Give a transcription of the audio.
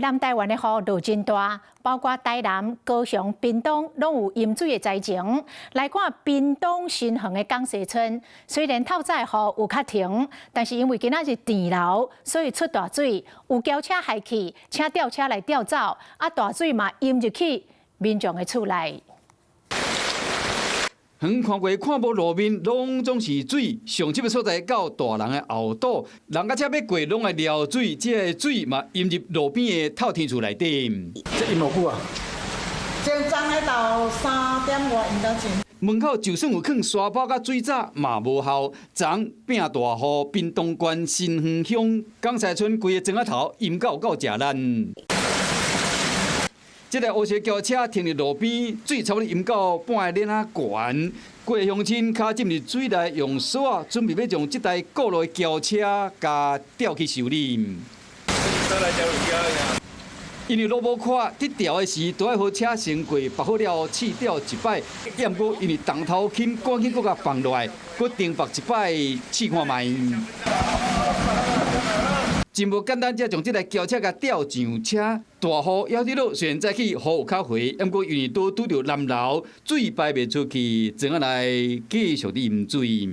南台灣的雨落真大，包括台南、高雄、屏東，攏有淹水的災情。來看屏東新園的港西村，雖然透早的雨有較停，但是因為今仔日滯流，所以出大水，有轎車害去，請吊車來吊走，啊大水嘛淹入去民眾的厝內。遠看過看無路面，攏總是水。上深的所在到大人的後肚，人共車欲過攏愛撩水，這个水嘛淹入路邊的透天厝內底。這淹偌久啊？前昨昏到3點外淹到盡。門口就算有囥沙包佮水閘嘛無效。昨拚大雨，屏東縣新園鄉港西村規个莊仔頭淹到有夠食力。這台烏色轎車停佇路邊，水差不多淹到半个鏈仔懸。幾个鄉親跤浸佇水內，用索仔準備欲將這台過路的轎車共吊去修理。因為路無寬，佇吊的時都愛予車先過，縛好了試吊一擺。毋過因為重頭輕，趕緊閣共放落來，閣重縛一擺試看覓。真無簡單，才將這台轎車共吊上車。大雨猶佇落，雖然早起雨有較回，毋過因為拄拄著南流，水排袂出去，庄仔內繼續佇淹水。